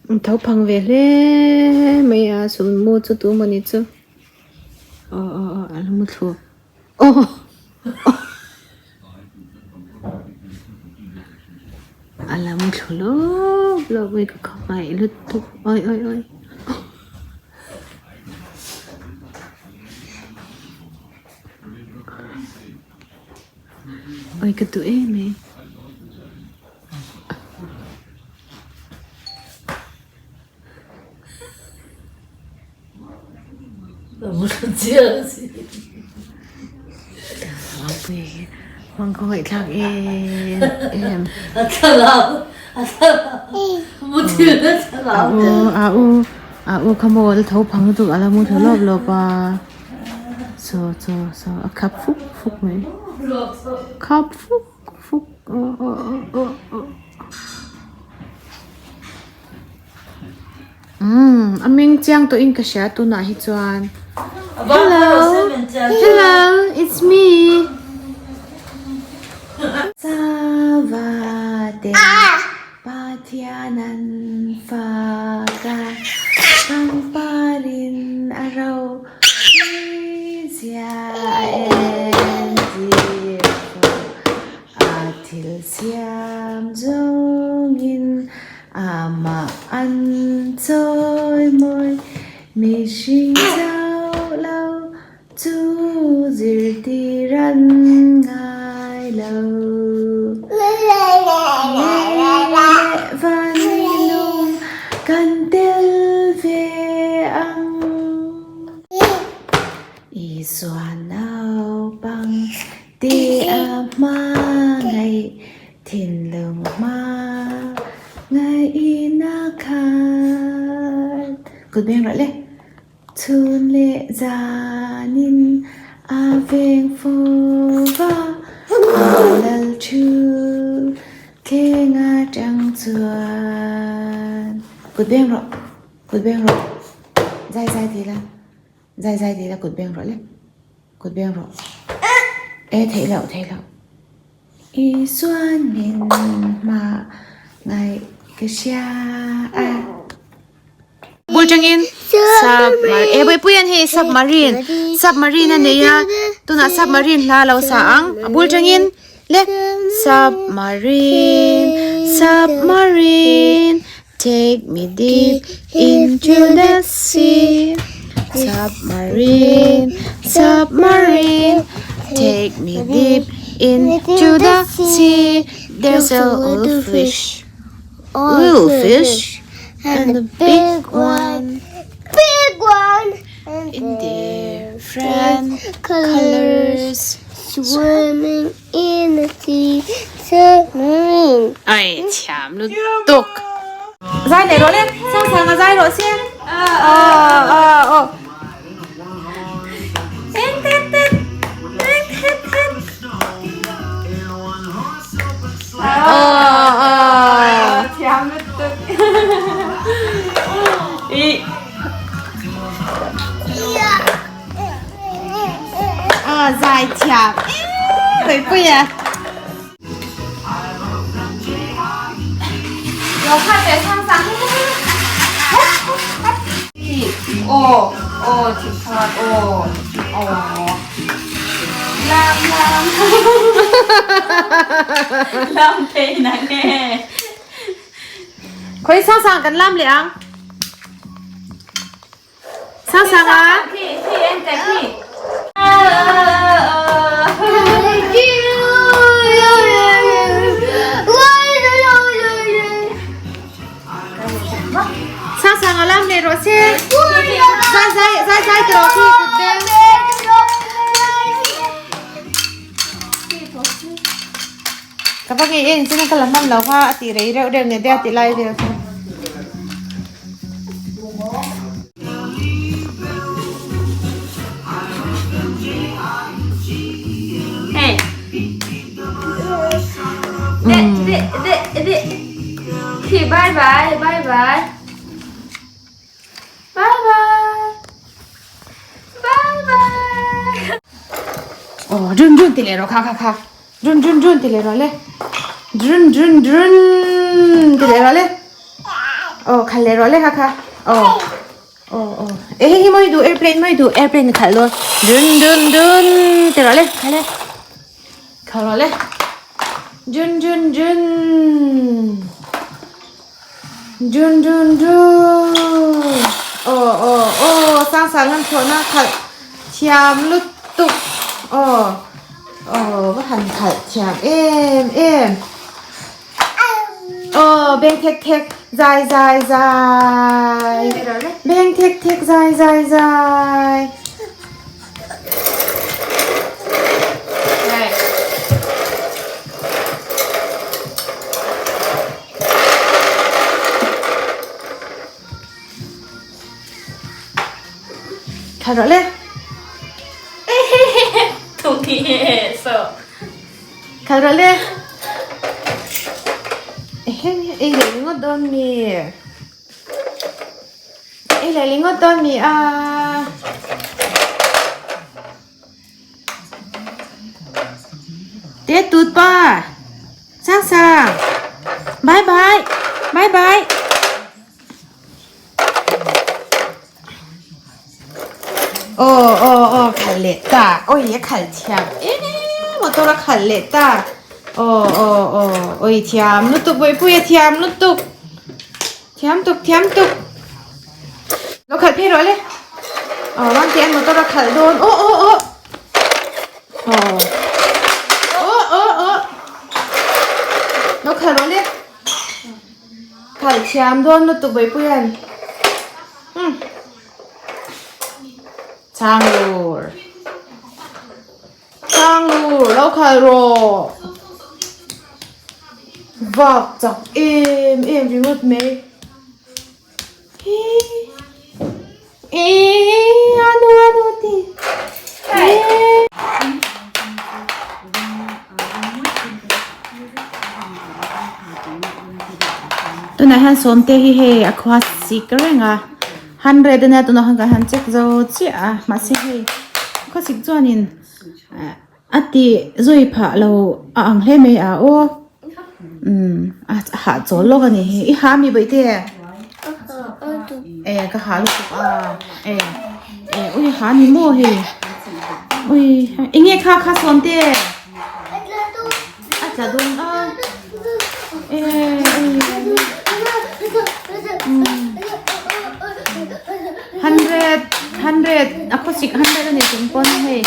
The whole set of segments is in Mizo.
Tho phang ve hle mai a sulmu chu tu mawni chu aw aw aw a lo mu thlu aw a lo mu thlu lawp lawp mai ka khawngaih lutuk awi awi awi. Awi ka duh em mai. Mang khawngaih thlak em em. A u a u a u kha maw la tho phang lutuk a la mu tha lawp lawp a saw saw saw a khap fuk fuk mai khap fuk fuk aw aw aw aw umm a meng chiang tawh in ka hria tunah hi chuan hello hello it's me sava te Pathian an fak a pangparin a ro zia a entir fo a thil siam zawngin amah an chawi mawi mihring chauh lo chu zirtir an ngai lo. Lei leh van lung kan tel ve ang. Isua naupang ti a hmangaih thinlung hma ngaih na khat. Kut beng rawh le. Chhun leh zanin a veng fo va, a lal thu thleng atang chuan kut beng rawh, kut beng rawh, zai zai ti la, zai zai ti la kut beng rawh le, kut beng rawh, e theih loh theih loh. Isuan min hma ngaih ka hria a. Bul tangin submarine e Bawipuian hei submarine submarine a nei a tunah submarine hla a lo sa ang a bul tangin le submarine submarine take me deep into the sea submarine submarine take me deep into the sea there's a little fish little fish and a big one big one in different colors swimming in the sea submarine Ai thiam lutuk. Zai leh rawh le sang sang a zai rawh se. Aw aw aw. Eng tet tet eng tet tet. Aw aw. Thiam lutuk. I. Aw zai thiam em pui a. Khawi sang sang kan lam leh ang. Sang sang a. Sang sang a lam leh rawh se. Zai zai zai zai ti rawh khi kut beng. Ka va ngei en chuan ka la hman lo kha a tih rei reuh reuh nen te a ti lai vel kha. Hey. De de de de. Khi bye bye bye bye. Bye bye. Bye bye. Oh, run run ti leh rawh kha kha kha. Run run run ti leh rawh le. Run run run ti leh rawh le. Aw khalh leh rawh le kha kha. Aw. Aw aw. E hei hi mawi duh airplane mawi duh airplane khalh dawn. Dun dun dun ti rawh le khalh le. Khalh rawh le. Dun dun dun. Dun dun dun. Aw aw aw sang sang an thlawhna khalh thiam lutuk. Aw aw va han khalh thiam em em. Aw beng thek thek zai zai zai beng thek thek zai zai zai. Khalh rawh le. Khalh rawh le. Ei leh ringawt dawn mi. Ei leh ringawt dawn mi a. Te tut pa. Sang sang. Bye bye. Bye bye. Aw aw aw khalh leh ta awi a khalh thiam em motor a khalh leh ta aw aw aw awi thiam lutuk bawihpui a thiam lutuk thiam tuk thiam tuk lo khalh phei rawh le aw ramte an motor a khalh dawn aw aw aw aw aw aw aw lo khalh rawh le. Khalh thiam dawn lutuk Bawihpuia'n umm chhang lur chhang lur lo khalh rawh vak chak em em ringawt mai hi ih a nu a nu ti ih. Tunah hian sawmte hi hei a khua sik reng a hundred ania tunah khan kan han check zo chiah a mahse hei khawsik chuanin a tih zui phah lo a ang hle mai a aw umm a hahchawl lawk a ni hi i ha mi bawihte e ka ha lutuk a e e ui ha ni maw hei ui eng nge kha kha sawmte. A tla dawn a e hundred hundred a khawsik hundred a ni chung pawn hei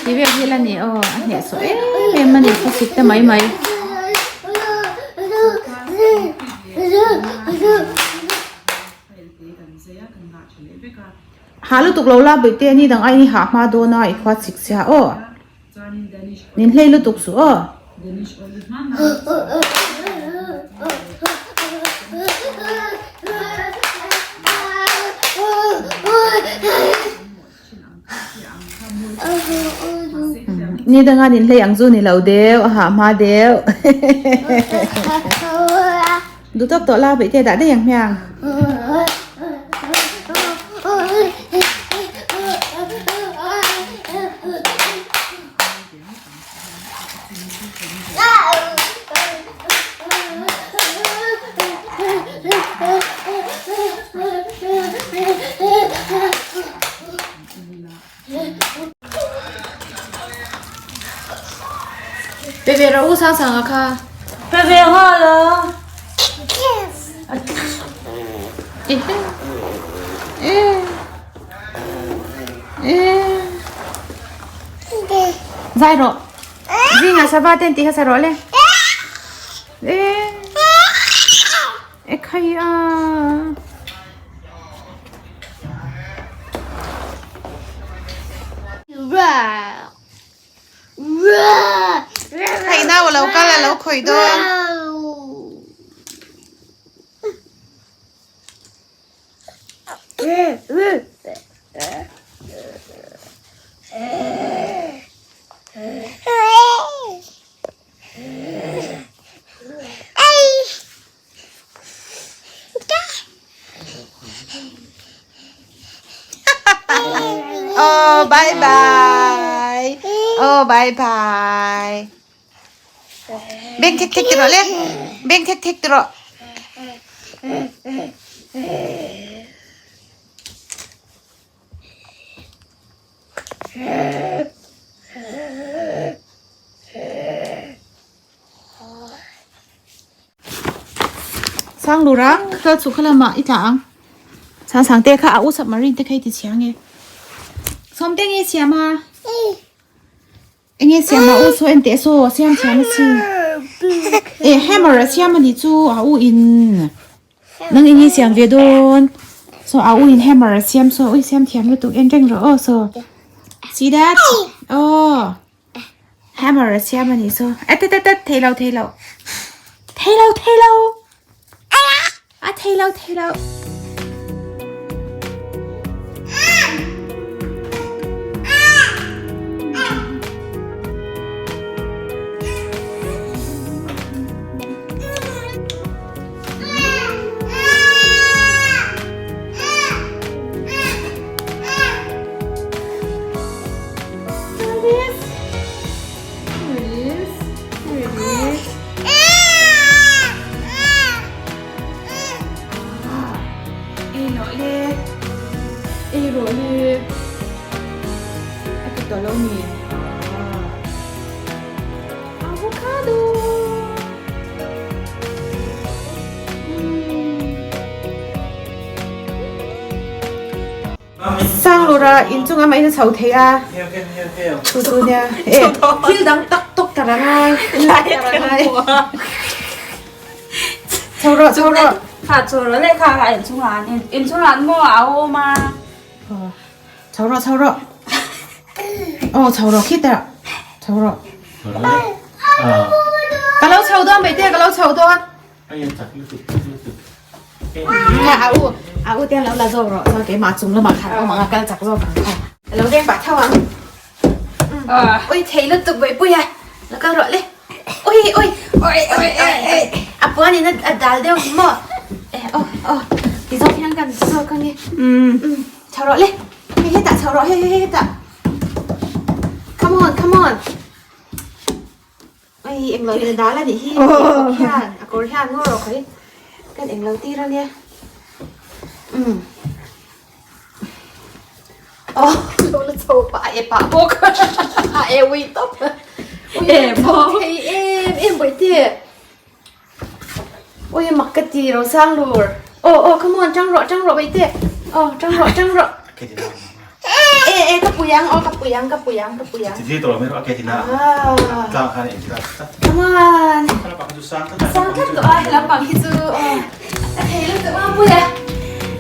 ti vel hi la ni aw a hnehsawh em em a ni khawsik te mai mai. Ha lutuk lo la bawihte ni dang aiin i hah hma dawn a i khua chik chhia aw. Min hlei lutuk suh aw. Ni danga nin hlei ang chu ni lo deuh a hah hma deuh. Duh tawk tawh la beih te dah daih ang hmiang. Pe ve rawh u sang sang a kha. Pe ve nghal a. Zai rawh. Zingah sava ten tih kha sa rawh le. E khai a. Hei nau a lo kal a lo khawih dawn. Oh, bye bye. Oh, bye bye. Beng thek thek tiro le. Beng thek thek tiro. Sang lura kal chu khalama i tla ang sang sang te kha a u submarine te kha i ti chhiang e sawm te nge siam a enge siam a u saw en teh saw siam thiam a si e hammer a siam a nih chu a u in nang enge siam ve dawn saw a u in hammer a siam saw ui siam thiam lutuk en reng rawh aw saw see that aw. Hammer a siam a nih chu. E tet tet tet thei lo thei lo. Thei lo thei lo. A thei lo thei lo. Sanglura inchunga mah in a chho thei a chu chu nia e thil dang tak tawk ta rang ai chho rawh chho rawh kha chho rawh le kha kha inchunga an inchunga an maw a awm a chho rawh chho rawh aw chho rawh khitah chho rawh ka lo chho dawn mai te ka lo chho dawn Kha a u a u te lo la zawk rawh chuan keimah chung lamah khan awm ang a kal chak zawk ang kha a lo veng pah tho ang ui thei lutuk buaipui a lo kal rawh le ui ui ui ui ui a puan in a dal deuh ni maw e aw aw ti zawk hian kan zawk ang e chho rawh le hei hetah chho rawh hei hei hetah come on come on. Hei englo in a dal a nih hi a hian a kawr hian ngaw rawh khawi kan englo tir a nia umm aw lo la chho pah a e pah bawk a e ui tawp ui e bawk thei em em bawihte ui mak ka ti ro sang lur aw aw come on tang rawh tang rawh bawihte aw tang rawh tang rawh. E e ka pui ang aw ka pui ang ka pui ang ka pui ang. Chi tawh mai rawh a ke tina. Tlang khan in tlang. Come on. Lampang hi chu sang tlat. Sang tlat tawh a lampang hi chu aw. A thei lutuk a pui a.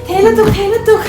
Thei lutuk thei lutuk.